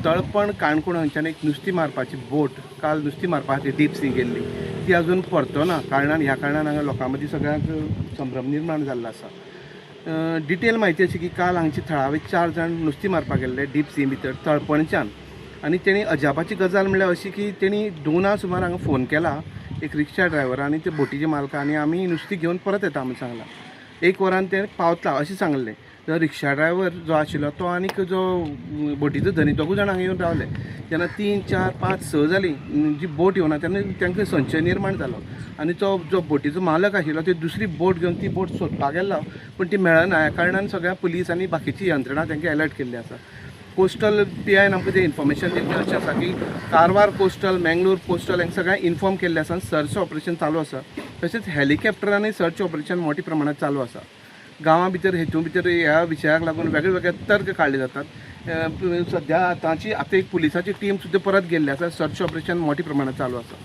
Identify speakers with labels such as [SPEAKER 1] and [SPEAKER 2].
[SPEAKER 1] तळपण काणकोण हांगच्यान एक नुस्तीं मारपाची बोट काल नुस्तीं मारपा खातीर डीप सी गेल्ली, ती अजून परतना कारणान ह्या कारणान हांगा लोकां मदीं सगळ्यांक संभ्रम निर्माण जाल्लो आसा. डिटेल म्हायती अशी की काल हांगचे थळावे 4 जाण नुस्तीं मारपाक गेल्ले डीप सी भितर तळपणच्यान, आनी तेणी अजापाची गजाल म्हणल्यार अशी की तेणी 2 सुमार हांगा फोन केला एक रिक्षा ड्रायव्हर आनी ते बोटीचे मालका, आनी आमी नुस्तीं घेवन परत येता म्हूण सांगलां. 1 वरान ते पावता अशें सांगलें. जो रिक्षा ड्रायव्हर जो आशिल्लो तो आनीक जो बोटीचो धनी दोगूय जाण हांगा येवन रावले. जेन्ना 3, 4, 5, 6 जालीं जी बोट येवना तेन्ना तांकां संशय निर्माण जालो आनी तो जो बोटीचो मालक आशिल्लो ती दुसरी बोट घेवन ती बोट सोदपाक गेल्लो, पूण ती मेळना. ह्या कारणान सगळ्या पुलीस आनी बाकीची यंत्रणा तांकां अलर्ट केल्ली आसा. कोस्टल PIन आमकां जें इन्फॉर्मेशन दिल्लें अशें आसा की कारवार कोस्टल, मेंगलोर कोस्टल हांकां सगळ्यांक इन्फॉर्म केल्लें आसा. सर्च ऑपरेशन चालू आसा, तशेंच हेलिकॉप्टरांनी सर्च ऑपरेशन मोठ्या प्रमाणात चालू आसा. गांवां भितर हेतून भितर ह्या विशयाक लागून वेगळे वेगळे तर्क काडले जातात. सद्या आतांची आतां एक पुलिसाची टीम सुद्दां परत गेल्ली आसा. सर्च ऑपरेशन मोठ्या प्रमाणात चालू आसा.